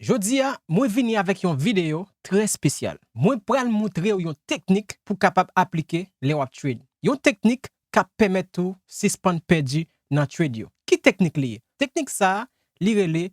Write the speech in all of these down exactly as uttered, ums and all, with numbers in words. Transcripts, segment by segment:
Jodi a, mwen vini avèk yon videyo trè espesyal. Mwen pral montre w yon teknik pou kapab aplike lè w ap trade. Yon teknik k ap pèmèt ou sispann pèdi nan trade yo. Ki teknik li ye? Teknik sa a, li rele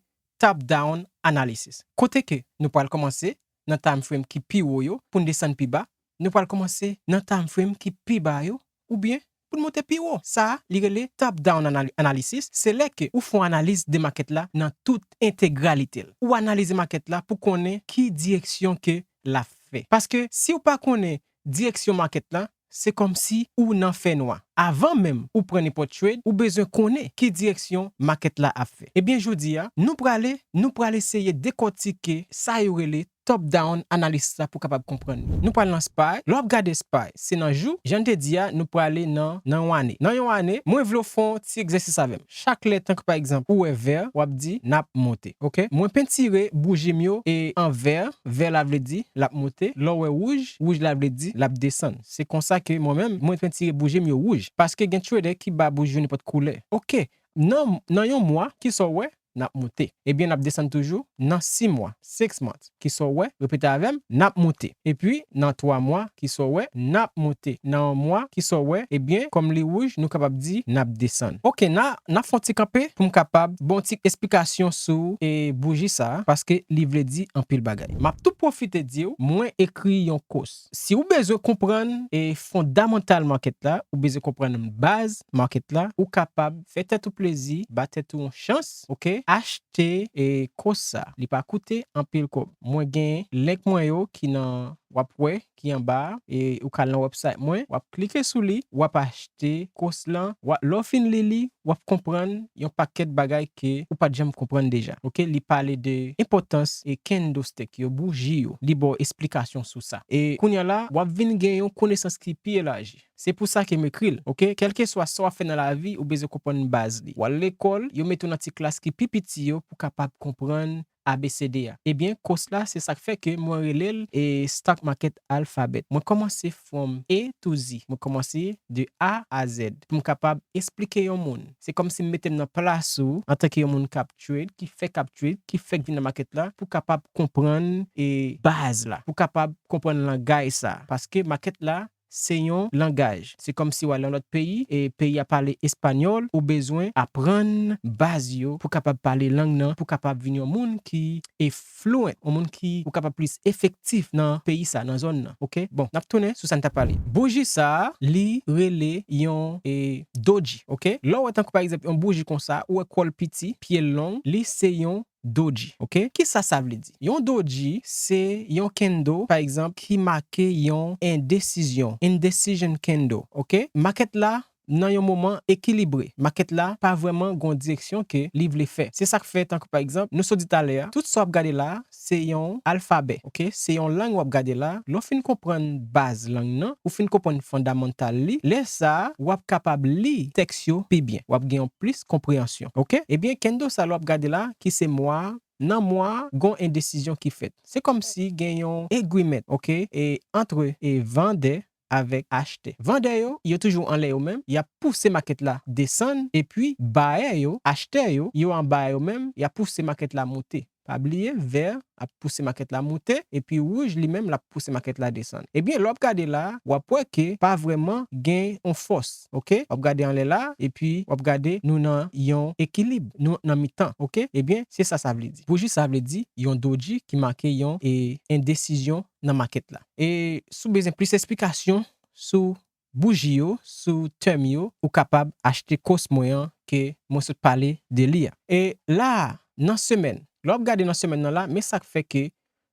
top down analysis. Kote ke nou pral kòmanse nan time frame ki pi wo yo pou n desann pi ba, nou pral kòmanse nan time frame ki pi ba yo, oubyen pou n monte pi wo. Sa a, li rele top down anal-, analysis. Se lè ke ou fè yon analiz de market la nan tout entegralite l. Ou analize market la pou konnen ki direksyon ke l ap fè. Paske si w pa konnen direksyon market la, se kòmsi ou nan fènwa. Avan menm ou pran nenpòt trade, ou bezwen konnen ki direksyon market la ap fè. Ebyen, jodi a, nou prale, nou pral eseye dekòtike sa yo rele top down analysis la pou kapab konprann li. Nou pral nan spy. Lè w ap gade spy, se nan jou. Jan n te di a, nou prale nan, nan yon ane. Nan yon ane, mwen vle w fè yon ti egzèsis avè m. Chak lè, tankou pa egzanp, ou wè vè, w ap di, "N ap monte." Oke? Mwen pentire bouji m yo e an vè. Vè la vle di l ap monte. Lè w wè wouj, wouj la vle di l ap desann. Se konsa ke mwen menm, mwen pentire bouji m yo wouj. Paske gen trader ki ba bouji yo nenpòt koulè. Oke, nan, nan yon mwa, kisa w wè? N ap monte. Ebyen, n ap desann toujou nan sis mwa, six months. Kisa w wè? Repete avè m, n ap monte. Epi, nan twa mwa, kisa w wè? N ap monte. Nan yon mwa, kisa w wè? Ebyen, kòm li wouj, nou kapab di n ap desann. Oke, n a, n ap fè yon ti kanpe pou m kapab ba w yon ti esplikasyon sou, e, bouji sa a, paske li vle di anpil bagay. M ap tou pwofite di w, mwen ekri yon kòs. Si w bezwen konprann, e, fondamantal market la, ou bezwen konprann baz market la, ou kapab fè tèt ou plezi, ba tèt ou yon chans, oke? Achte, e, kòs sa. Li pa koute anpil kòb. Mwen gen link mwen yo ki nan, w ap wè, ki anba a, e ou ka al nan website mwen, w ap klike sou li, w ap achte kòs lan, w ap, lè w fin li li, w ap konprann yon pakèt bagay ke ou pa t janm konprann deja. Oke? Li pale de enpòtans e candlestick yo, bouji yo. Li ba w esplikasyon sou sa. E kounye a la, w ap vin gen yon konesans ki pi elaji. Se pou sa ke m ekri l, oke? Kèlkeswa sa w ap fè nan lavi, ou bezwen konprann baz li. W al lekòl, yo mete w nan ti klas ki pi piti yo pou kapab konprann A B C D a. Ebyen, kòs la, se sa k fè ke mwen rele l, e, Stock Market Alphabet. Mwen kòmanse from A to Z. Mwen kòmanse de A a Z. Pou m kapab esplike yon moun. Se kòmsi m mete m nan plas ou, antanke yon moun k ap trade, ki fèk ap trade, ki fèk vin nan market la, pou kapab konprann, e, baz la, pou kapab konprann langay sa. Paske market la, se yon langaj. Se kòmsi w al nan lòt peyi, e peyi a pale espanyòl, ou bezwen aprann baz yo pou kapab pale lang nan, pou kapab vin yon moun ki e fluent, yon moun ki ou kapab plis efektif nan peyi sa, nan zòn nan. Oke? Bon, n ap tounen sou sa n t ap pale. Bouji sa a, li rele yon, e, doji, oke? Lè w wè tankou pa egzanp yon bouji konsa, ou wè kò l piti, pye l long, li se yon doji, oke? Kisa sa vle di? Yon doji se yon candle, pa egzanp, ki make yon endesizyon, indecision candle, oke? Market la nan yon moman ekilibre. Market la pa vrèman gon direksyon ke li vle fè. Se sa k fè, tankou pa egzanp, nou sot di talè a, tout sa w ap gade la, se yon alfabè, oke? Se yon lang w ap gade la. Lè w fin konprann baz lang nan, ou fin konprann fondamantal li, lè sa a, w ap kapab li tèks yo pi byen. W ap gen yon plis konpreyansyon, oke? Ebyen, candle sa lè w ap gade la, ki se mwa, nan mwa a, gon endesizyon ki fèt. Se kòmsi gen yon agreement, oke? E antre, e, vandè avèk achtè. Vandè yo, yo toujou anlè yo menm, y ap pouse market la desann, epi bayè yo, achtè yo, yo anba yo menm, y ap pouse market la monte. Pa bliye, vè ap pouse market la monte, epi wouj li menm l ap pouse market la desann. Ebyen, lè w ap gade la, w ap wè ke pa vrèman gen yon fòs, oke? W ap gade anlè la, epi w ap gade nou nan yon ekilib, nou nan mitan, oke? Ebyen, se sa sa vle di. Bouji sa vle di yon doji ki make yon, e, endesizyon nan market la. E si w bezwen plis esplikasyon sou bouji yo, sou tèm yo, ou kapab achte kòs mwen an ke mwen sot pale de li a. E la, nan semèn, lè w ap gade nan semèn nan la, men sa k fè ke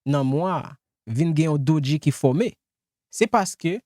nan mwa a, vin gen yon doji ki fòme. Se paske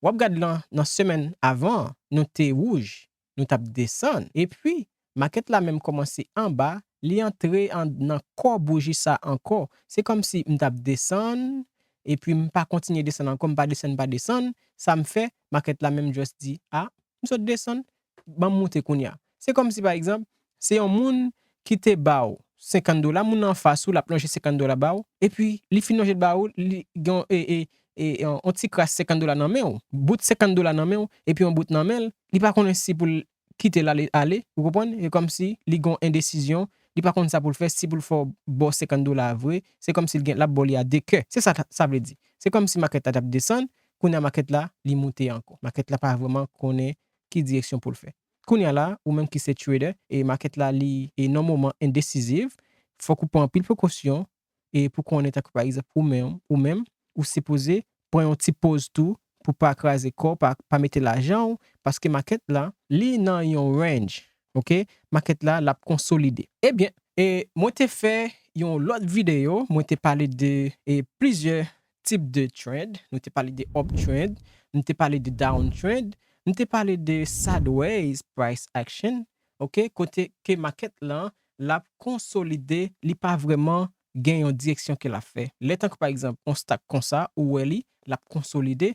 w ap gade lan, nan semèn avan an, nou te wouj, nou t ap desann. Epi, market la menm kòmanse anba, li antre an, nan kò bouji sa ankò. Se kòmsi m t ap desann, epi m pa kontinye desann ankò, m pa desann, m pa desann. Sa m fè, market la menm just di, "A, m sot desann, ban m moute kounye a." Se kòmsi, pa egzanp, se yon moun ki te ba w senkant dola, moun nan anfas ou, l ap lonje senkant dola ba w, epi li fin lonje l ba ou, li gen, e, e, e, yon, yon ti kras senkant dola nan men w, bout senkant dola nan men w, epi yon bout nan men l, li pa konnen si pou l kite l ale, ale, ou konprann? E kòmsi li gon endesizyon, Li pa konn sa pou l fè, si pou l fè w ba w senkant dola vre, se kòmsi l gen, l ap ba w li a de kè. Se sa sa vle di. Se kòmsi makèt la t ap desann, kounye a makèt la, li moute ankò. Makèt la pa vrèman konnen ki direksyon pou l fè. Kounye a la, ou menm ki se trader, e makèt la, li e nan moman endesiziv, fòk ou pran anpil prekosyon, e pou konnen tankou pa egzanp ou menm, ou menm, ou sipoze pran yon ti poz tou pou pa kraze kò w, pa, pa mete lajan w, paske makèt la, li nan yon range, oke? Makèt la, l ap konsolide. Ebyen, e mwen te fè yon lòt videyo, mwen te pale de e plizyè tip de trend, nou te pale de uptrend, nou te pale de downtrend, nou te pale de sideways price action, oke? Kote ke makèt lan, l ap konsolide, li pa vrèman gen yon direksyon ke l ap fè. Lè tankou pa egzanp, yon stock konsa, ou wè li, l ap konsolide,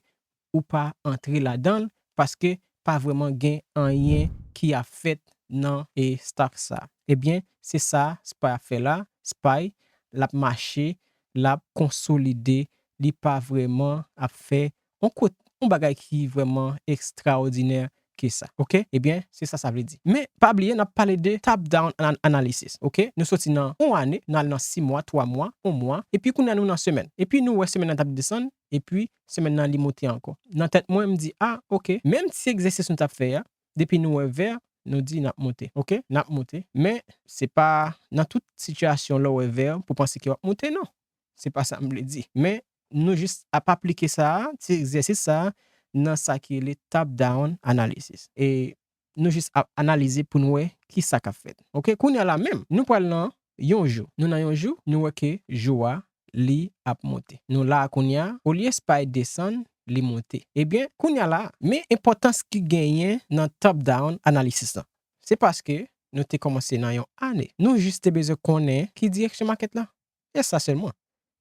ou pa antre ladan l, paske pa vrèman gen anyen ki ap fèt nan e stock sa. Ebyen, se sa spy ap fè la, spy, l ap mache, l ap konsolide, li pa vrèman ap fè yon kout, yon bagay ki vrèman ekstraòdinè ke sa. Oke? Ebyen, se sa sa vle di. Men, pa bliye, n ap pale de top down an-, analysis. Oke? Nou soti nan yon ane, n al nan sis mwa, twa mwa, yon mwa, epi kounye a nou nan semèn. Epi nou wè semèn nan t ap desann, epi semèn nan li monte ankò. Nan tèt mwen, m di, a, oke, menm ti egzèsis nou t ap fè a, depi nou wè vè, nou di n ap monte. Oke? N ap monte. Men, se pa nan tout sitiyasyon lè w wè vè, pou panse ke w ap monte, non. Se pa sa m vle di. Men, nou jis ap aplike sa a, ti egzèsis sa a, nan sa ki rele top down analysis. E nou jis ap analize pou n wè ki sa k ap fèt. Oke, kounye a la menm, nou pral nan yon jou. Nou nan yon jou, nou wè ke jou a, li ap monte. Nou la a kounye a, olye spy desann, li monte. Ebyen, kounye a la, men enpòtans ki genyen nan top down analysis lan. Se paske nou te kòmanse nan yon ane. Nou jis te bezwen konnen ki direksyon makèt la. E sa sèlman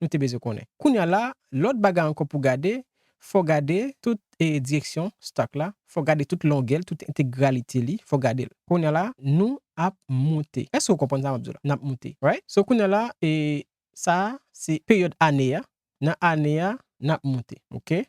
nou te bezwen konnen. Kounye a la, lòt bagay ankò pou gade, fò gade tout e direksyon stock la, fò gade tout longè l, tout entegralite li, fò gade l. Kounye a la, nou ap monte. Èske w konprann sa m ap di w la? N ap monte, right? So kounye a la, e sa a, se peryòd ane a. Nan ane a, n ap monte, oke?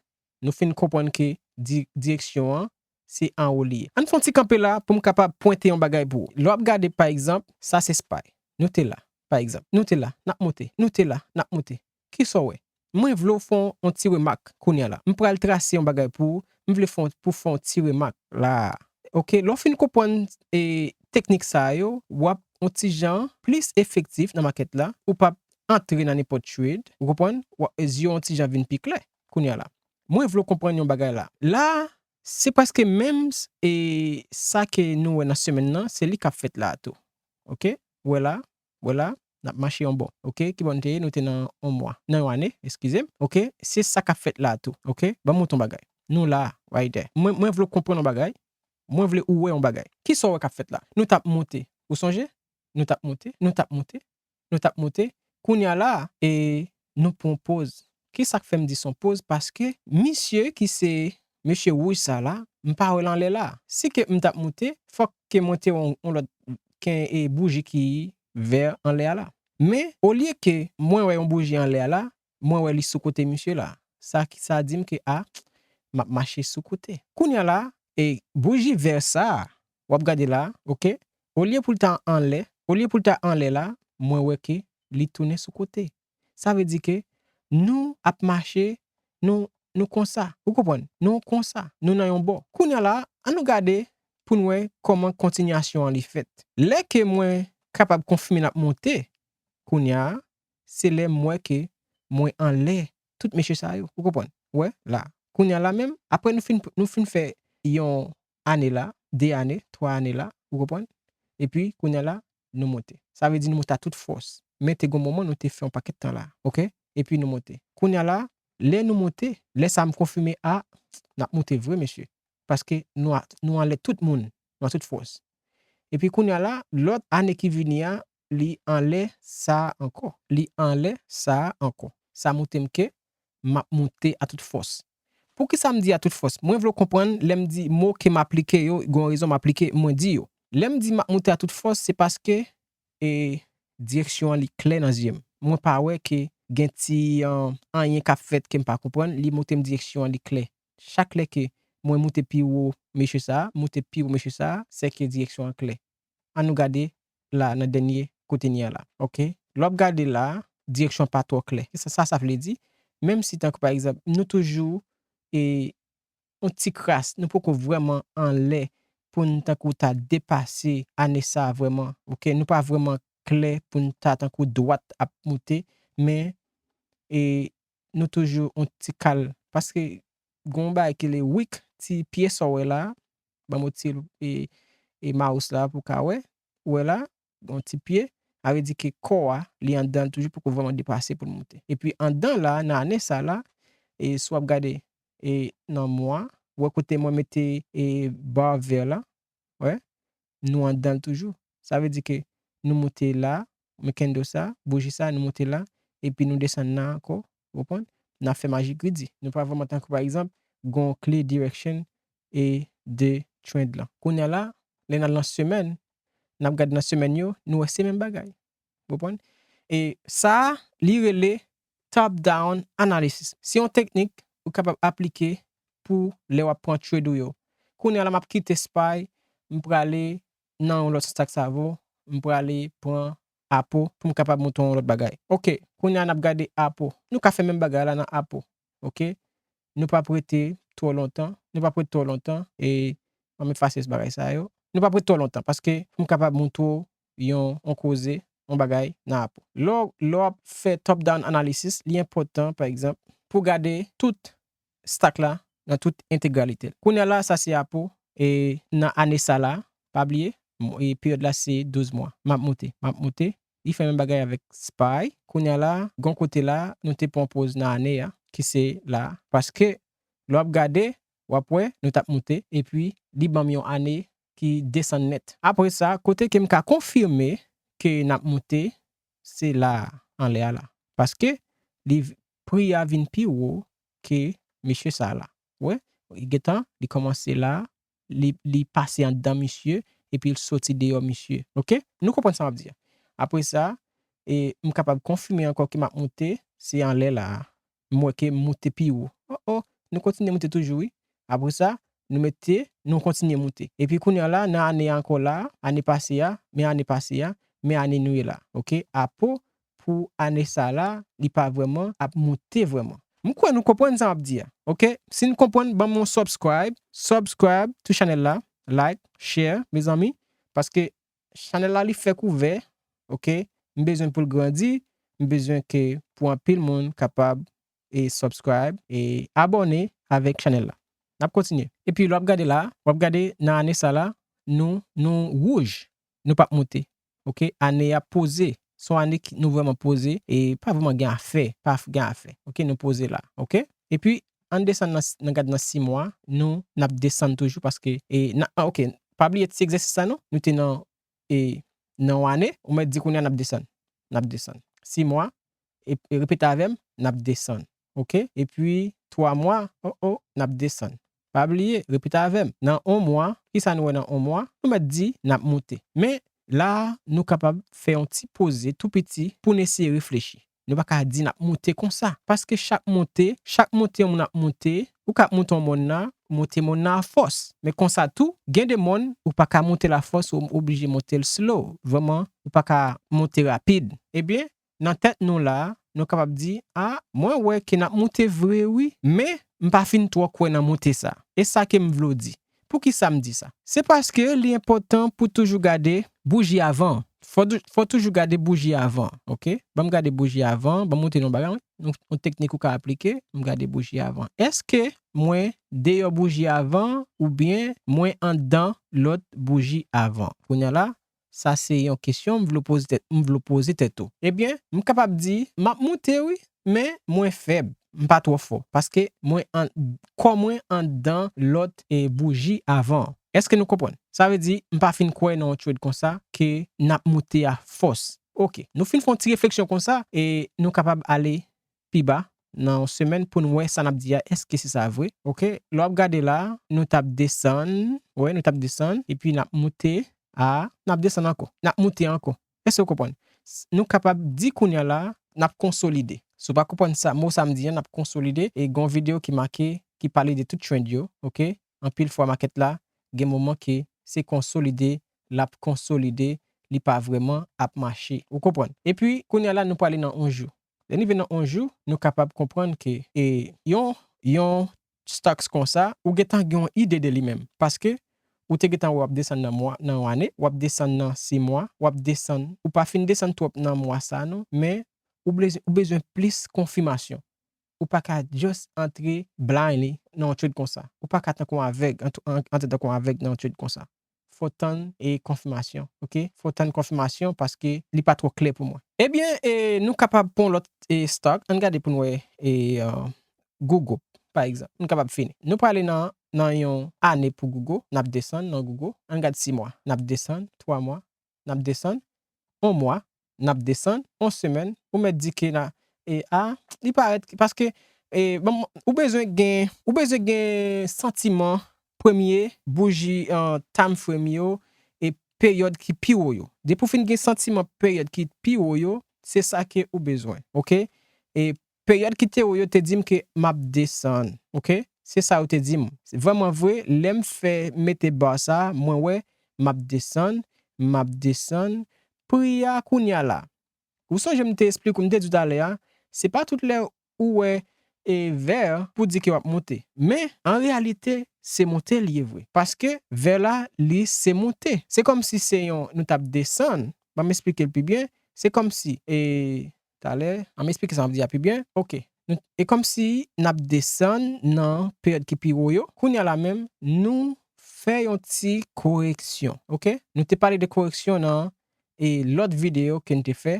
Nou fin konprann ke di-, direksyon an, se anwo li ye. Ann fè yon ti kanpe la pou m kapab pwente yon bagay pou ou. Lè w ap gade, pa egzanp, sa se spy. Nou te la, pa egzanp. Nou te la, n ap monte. Nou te la, n ap monte. Kisa w wè? Mwen vle w fè yon, yon ti remak kounye a la. M pral trase yon bagay pou ou. M vle fè yon, pou fè yon ti remak la. Oke, lè w fin konprann e teknik sa yo, w ap yon ti jan plis efektif nan makèt la. Ou p ap antre nan nenpòt trade. Ou konprann? W ap, zye w yon ti jan vin pi klè kounye a la. Mwen vle w konprann yon bagay la. La, se prèske menm s-, e sa ke nou wè nan semèn nan, se li k ap fèt la a tou. Oke? Wè la, wè la, n ap mache yon bò. Oke? Ki bò nou te ye? Nou te nan yon mwa. Nan yon ane, eskize m. Oke? Se sa k ap fèt la a tou. Oke? Ban m montre yon bagay. Nou la, right there. Mwen, mwen vle w konprann yon bagay. Mwen vle ou wè yon bagay. Kisa w wè k ap fèt la? Nou t ap monte. Ou sonje? Nou t ap monte. Nou t ap monte. Nou t ap monte. Kounye a la, e nou pran poz. Ki sa k fè m di s on poz? Paske misye ki se mesye wouj sa la, m pa wè l anlè la. Si ke m t ap monte, fòk ke mwen te wè yon, yon lòt ken e bouji ki vè anlè a la. Men, olye ke mwen wè yon bouji anlè a la, mwen wè li sou kote misye la. Sa ki, sa di m ke, a, m ap mache sou kote. Kounye a la, e bouji vè sa a, w ap gade la, oke? Olye pou l ta anlè, olye pou l ta anlè la, mwen wè ke li tounen sou kote. Sa vle di ke nou ap mache, nou, nou konsa. Ou konprann? Nou konsa. Nou nan yon bò. Kounye a la, ann nou gade pou n wè kòman kontinyasyon an li fèt. Lè ke mwen kapab konfime n ap monte, kounye a, se lè m wè ke mwen anlè tout mesye sa yo. Ou konprann? Wè, la. Kounye a la menm, apre nou fin, nou fin fè yon ane la, de ane, twa ane la, ou konprann? Epi, kounye a la, nou monte. Sa vle di nou monte a tout fòs. Men te gon moman nou te fè yon pakèt tan la, oke? Epi nou monte. Kounye a la, lè nou monte, lè sa m konfime, a, n ap monte vre, mesye. Paske nou a, nou anlè tout moun, nou a tout fòs. Epi kounye a la, lòt ane ki vini a, li anlè sa a ankò. Li anlè sa a ankò. Sa montre m ke m ap monte a tout fòs. Poukisa m di a tout fòs? Mwen vle w konprann lè m di mo ke m aplike yo, gen yon rezon m aplike, mwen di yo. Lè m di m ap monte a tout fòs, se paske, e, direksyon an li klè nan zye m. Mwen pa wè ke gen ti, an, anyen k ap fèt ke m pa konprann, li montre m direksyon an li klè. Chak lè ke mwen moute pi wo mesye sa a, moute pi wo mesye sa a, se ke direksyon an klè. Ann nou gade la nan dènye kote n ye a la. Ok? Lè w ap gade la, direksyon pa twò klè. Sa, sa, sa vle di, menm si tankou pa egzanp, nou toujou e yon ti kras, nou poko vrèman anlè pou n tankou ta depase ane sa a vrèman. Ok? Nou pa vrèman klè pou n ta tankou dwat ap moute, men e nou toujou yon ti kal. Paske gen yon bagay ki le wik, ti pye sa w wè la, ban m ti e, e mouse la pou w ka wè. Ou wè la, gen yon ti pye, sa vle di ke kò a, li anndan l toujou poko vrèman depase pou l moute. Epi anndan la, nan ane sa la, e si w ap gade e nan mwa, ou wè kote mwen mete e ba vè la, wè, nou anndan l toujou. Sa vle di ke nou moute la, men candle sa, bouji sa, nou moute la, epi nou desann la ankò, ou konprann? N ap fè maji kredi. Nou pa vrèman tankou, pa egzanp, gon clear direction e de trend lan. Kounye a la, lè n al nan semèn, n ap gade nan semèn yo, nou wè se menm bagay. Ou konprann? E sa, li rele top down analysis. Se yon teknik ou kapab aplike pou lè w ap pran trade ou yo. Kounye a la, m ap kite spy, m prale nan yon lòt stock sa vo, m prale pran Apo pou m kapab montre yon lòt bagay. Ok, kounye a n ap gade Apo. Nou ka fè menm bagay la nan Apo. Ok? Nou p ap rete twò lontan. Nou p ap rete twò lontan. E, ann efase bagay sa yo. Nou p ap rete twò lontan paske pou m kapab montre w yon, yon koze, yon bagay nan Apo. Lè w, lè w ap fè top down analysis, li enpòtan, pa egzanp, pou w gade tout stock la nan tout entegralite l. Kounye a la, sa se Apo, e nan ane sa la, pa bliye, m-, e peryòd la se douz mwa. M ap moute, m ap moute. Li fè menm bagay avèk spy. Kounye a la, gon kote la, nou te pran poz nan ane a, ki se la. Paske, lè w ap gade, w ap wè, nou t ap moute, epi li ban m yon ane ki desann nèt. Apre sa, kote ke m ka konfime ke n ap moute, se la a, anlè a la. Paske, li, pri a vin pi wo ke mesye sa a la. Ou wè, li gentan, li kòmanse la, li, li pase anndan misye, epi l soti deyò misye. Ok? Nou konprann sa m ap di a. Apre sa, e, m kapab konfime ankò ke m ap moute, se anlè la a. M wè ke m moute pi wo. Oh, oh, nou kontinye moute toujou, wi. Apre sa, nou mete, nou kontinye moute. Epi kounye a la, nan ane a ankò la, ane pase a, men ane pase a, men ane nou ye la. Ok? Apo, pou ane sa la, li pa vrèman ap moute vrèman. M kwè nou konprann sa m ap di a. Ok? Si n konprann, ban m yon subscribe, subscribe to chanèl la, like, share, mezanmi, paske chanèl la li fèk ouvè, ok? M bezwen pou l grandi, m bezwen ke pou anpil moun kapab e subscribe e abòne avèk chanèl la. N ap kontinye. Epi lè w ap gade la, w ap gade nan ane sa la, nou, nou wouj, nou p ap moute. Ok? Ane a poze. Se yon ane ki nou vrèman poze e pa vrèman gen afè, pa f-, gen afè. Ok? Nou poze la. Ok? Epi, ann desann nan, nan gad nan sis mwa, nou, n ap desann toujou paske, e, nan, ah, ok, pa bliye ti egzèsis sa non, nou te nan, e, nan yon ane, ou mèt di kounye a n ap desann. N ap desann. Sis mwa, e, e repete avè m, n ap desann. Ok? Epi, twa mwa, oh, oh, n ap desann. Pa bliye, repete avè m. Nan yon mwa, kisa nou wè nan yon mwa? Nou mèt di, n ap moute. Men, la a, nou kapab fè yon ti poze tou piti pou n eseye reflechi. Nou pa ka di n ap moute konsa. Paske chak moute, chak moute yon moun ap moute, ou ka ap moute yon mòn nan, moute mòn nan a fòs. Men konsa tou, gen de mòn, ou pa ka moute l a fòs, ou oblije moute l slow. Vrèman, ou pa ka moute rapid. Ebyen, nan tèt nou la, nou kapab di, a, mwen wè ke n ap moute vre wi, men m pa fin twò kwè nan moute sa. E sa ke m vle w di. Poukisa m di sa? Se paske li enpòtan pou toujou gade bouji avan. Fò, tou- fò toujou gade bouji avan, ok? Ban m gade bouji avan, ban m montre nou yon bagay, yon, yon teknik ou ka aplike, m gade bouji avan. Èske mwen deyò bouji avan oubyen mwen anndan lòt bouji avan? Kounye a la, sa se yon kesyon m vle poze tèt, m vle poze tèt ou. Ebyen, m kapab di, m ap moute wi, men mwen fèb, m pa twò fò, paske mwen an, kò mwen anndan lòt e bouji avan. Èske nou konprann? Sa vle di, m pa fin kwè nan yon trade konsa ke n ap moute a fòs. Ok, nou fin fè yon ti refleksyon konsa e nou kapab ale pi ba nan yon semèn pou n wè sa n ap di a, èske se sa vre. Ok, lè w ap gade la, nou t ap desann, wè, nou t ap desann, epi n ap moute a, n ap desann ankò, n ap moute ankò. Èske w konprann? S- Nou kapab di kounye a la, n ap konsolide. Si w pa konprann sa, mo sa m di an, n ap konsolide, e gon videyo ki make, ki pale de tout trend yo, ok? Anpil fwa makèt la, gen moman ke se konsolide, l ap konsolide, li pa vrèman ap mache. Ou konprann? Epi, kounye a la, nou prale nan yon jou. Lè n rive nan yon jou, nou kapab konprann ke e, yon, yon stocks konsa, ou gentan gen yon ide de li menm. Paske ou te gentan wè w ap desann nan mwa, nan yon ane, w ap desann nan sis mwa, w ap desann, ou pa fin desann twòp nan mwa sa non, men ou bezwen, ou bezwen plis konfimasyon. Ou pa ka just antre blindly nan yon trade konsa. Ou pa ka tankou yon avèg, ant-, an-, antre tankou yon avèg nan yon trade konsa. Fò tann e konfimasyon, oke? Fò tann konfimasyon paske li pa twò klè pou mwen. Ebyen, e, nou kapab pran lòt e, stock. Ann gade pou n wè e, uh, Google, pa egzanp. Nou kapab fini. Nou prale nan, nan yon ane pou Google, n ap desann nan Google. Ann gade sis mwa, n ap desann, twa mwa, n ap desann, yon mwa, n ap desann, yon semèn, ou mèt di ke na, e a, li parèt, paske e, bon, ou bezwen gen, ou bezwen gen santiman premye bouji, uh, time frame yo e peryòd ki pi wo yo. Depi w fin gen santiman peryòd ki pi wo yo, se sa ke ou bezwen, oke? E peryòd ki te wo yo te di m ke m ap desann, oke? Se sa yo te di m. Vrèman vre, lè m fè mete ba sa, mwen wè m ap desann, m ap desann. Pri a kounye a la. Ou sonje m te esplike w, m te di w talè a, se pa tout lè ou wè e vè pou di ke w ap monte. Men, an reyalite, se monte li ye vre. Paske vè la, li se monte. Se kòmsi se yon, nou t ap desann, ban m esplike l pi byen, se kòmsi, e, talè, an m esplike sa m ap di a pi byen, oke. Nou, e kòmsi n ap desann nan peryòd ki pi wo yo. Kounye a la menm, nou fè yon ti koreksyon, oke? Nou te pale de koreksyon nan e lòt videyo ke n te fè,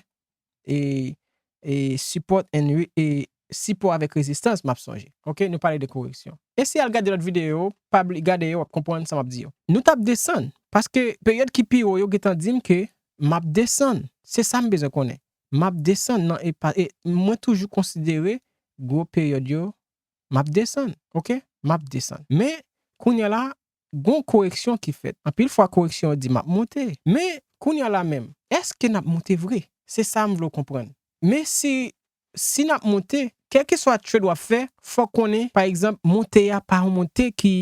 e, e support and re-, e sipò avèk rezistans, m ap sonje. Oke, nou pale de koreksyon. Eseye al gade lòt videyo, pa bli-, gade yo, w ap konprann sa m ap di yo. Nou t ap desann, paske peryòd ki pi wo yo gentan di m ke m ap desann. Se sa m bezwen konnen. M ap desann nan e pa, e mwen toujou konsidere gwo peryòd yo, m ap desann, oke? M ap desann. Men, kounye a la, gon koreksyon ki fèt. Anpil fwa, koreksyon yo di m ap monte. Men, kounye a la menm, èske n ap monte vre? Se sa m vle w konprann. Men si, si n ap monte, kèlkeswa trade w ap fè, fò w konnen, pa egzanp, monte a pa yon monte ki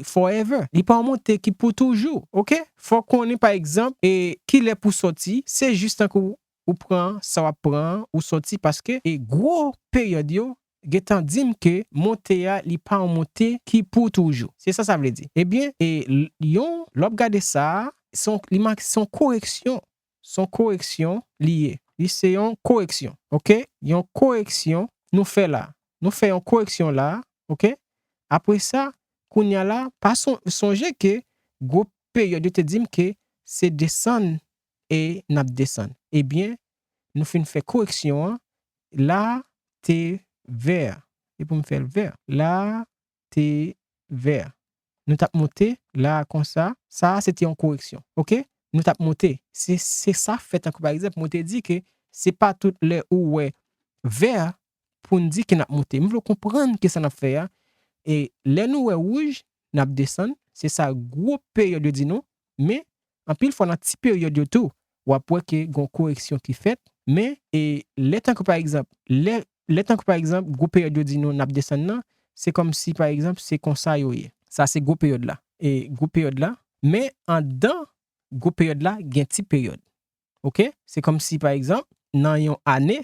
forever. Li pa yon monte ki pou toujou, oke? Fò w konnen, pa egzanp, e kilè pou sòti, se jis tankou ou pran sa w ap pran, ou sòti, paske e gwo peryòd yo gentan di m ke monte a, li pa yon monte ki pou toujou. Se sa sa vle di. Ebyen, e l-, yon, lè w ap gade sa a, se yon, li mak-, se yon koreksyon. Se yon koreksyon li ye. Li se yon koreksyon. Oke? Yon koreksyon nou fè la. Nou fè yon koreksyon la. Oke? Apre sa, kounye a la, pa son-, sonje ke gwo peryòd yo te di m ke se desann e n ap desann. Ebyen, nou fin fè koreksyon an, la te vè. E pou m fè l vè. La te vè. Nou t ap monte la konsa. Sa a, se te yon koreksyon. Oke? Nou t ap monte. Se, se sa fè tankou pa egzanp, mwen te di ke se pa tout lè ou wè vè pou n di ke n ap monte. M vle w konprann kisa n ap fè a. E lè nou wè wouj, n ap desann. Se sa gwo peryòd yo di nou. Men, anpil fwa nan ti peryòd yo tou, w ap wè ke gon koreksyon ki fèt. Men, e lè tankou pa egzanp, lè, lè tankou pa egzanp, gwo peryòd yo di nou n ap desann nan, se kòmsi pa egzanp, se konsa yo ye. Sa se gwo peryòd la. E gwo peryòd la. Men, anndan gwo peryòd la, gen ti peryòd. Oke? Se kòmsi, pa egzanp, nan yon ane,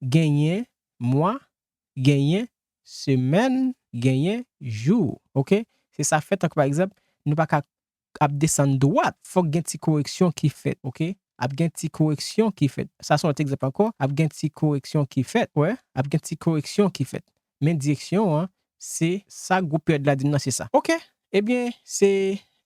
genyen mwa, genyen semèn, genyen jou. Oke? Se sa fè tankou, pa egzanp, nou pa ka ap desann dwat. Fòk gen ti koreksyon ki fèt. Oke? Ap gen ti koreksyon ki fèt. Sa se yon lòt egzanp ankò. Ap gen ti koreksyon ki fèt. Wè? Ap gen ti koreksyon ki fèt. Men direksyon an, se sa gwo peryòd la di m nan, se sa. Oke? Ebyen, se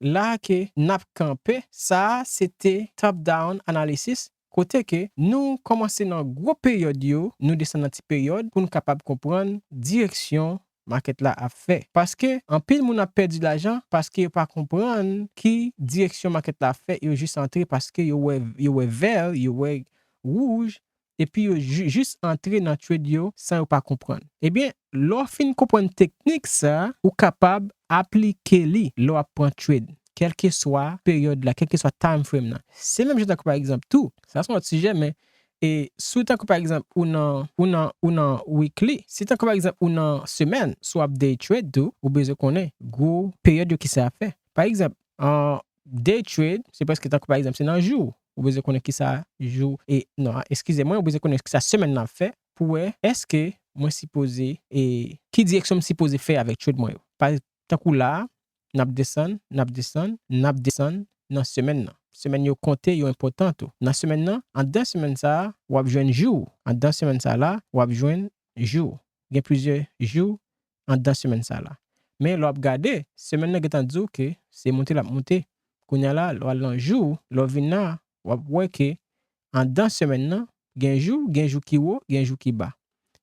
la ke n ap kanpe. Sa a, se te top down analysis, kote ke nou kòmanse nan gwo peryòd yo, nou desann nan ti peryòd pou nou kapab konprann direksyon makèt la ap fè. Paske anpil moun ap pèdi lajan paske yo pa konprann ki direksyon makèt la ap fè, yo jis antre paske yo wè, yo wè vè, yo wè wouj, epi yo ju-, jis antre nan trade yo san yo pa konprann. Ebyen, lè w fin konprann teknik sa, ou kapab aplike li lè w ap pran trade, kèlkeswa peryòd la, kèlkeswa time frame nan. Se menm jan tankou pa egzanp tou, sa se yon lòt sijè, men e si w tankou pa egzanp ou nan, ou nan, ou nan weekly, si tankou pa egzanp ou nan semèn, si w ap day trade tou, ou bezwen konnen gwo peryòd yo kisa y ap fè. Pa egzanp, an day trade, se prèske tankou pa egzanp, se nan jou. ou bezwen konnen kisa jou, e, non, eskize mwen, ou bezwen konnen kisa semèn nan ap fè, pou wè èske mwen sipoze, e ki direksyon m sipoze fè avèk trade mwen yo. Pa, tankou la a, n ap desann, n ap desann, n ap desann nan semèn nan. Semèn yo konte, yo enpòtan tou. Nan semèn nan, anndan semèn sa a, w ap jwenn jou. Anndan semèn sa a la, w ap jwenn jou. Gen plizyè jou anndan semèn sa a la. Men lè w ap gade, semèn nan gentan di w ke se monte l ap monte. Kounye a la, lè w al nan jou, lè w vin la, w ap wè ke anndan semèn nan, gen jou, gen jou ki wo, gen jou ki ba.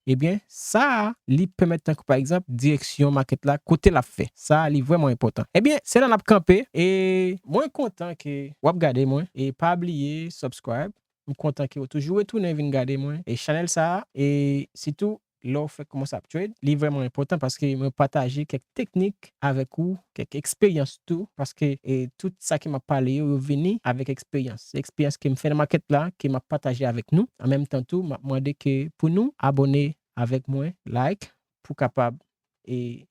Ebyen, sa a, li pèmèt tankou pa egzanp, direksyon makèt la, kote l ap fè. Sa a, li vrèman enpòtan. Ebyen, se la n ap kanpe. E mwen kontan ke w ap gade mwen. E pa bliye subscribe. M kontan ke w toujou retounen vin gade mwen. E chanèl sa a, e sitou lè w fèk kòmanse ap trade, li vrèman enpòtan paske mwen pataje kèk teknik avèk ou, kèk eksperyans tou, paske, e, tout sa ke m ap pale yo, yo vini avèk eksperyans. Se eksperyans ke m fè nan makèt la, ke m ap pataje avèk nou. An menm tan tou, m ap mande ke pou nou abòne avèk mwen, like, pou kapab, e,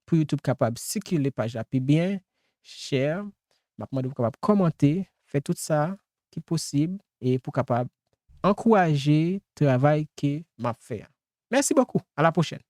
pou YouTube kapab sikile paj la pi byen, share, m ap mande pou kapab kòmante, fè tout sa ki posib, e pou kapab ankouraje travay ke m ap fè a. Mèsi bokou. A la pwochèn.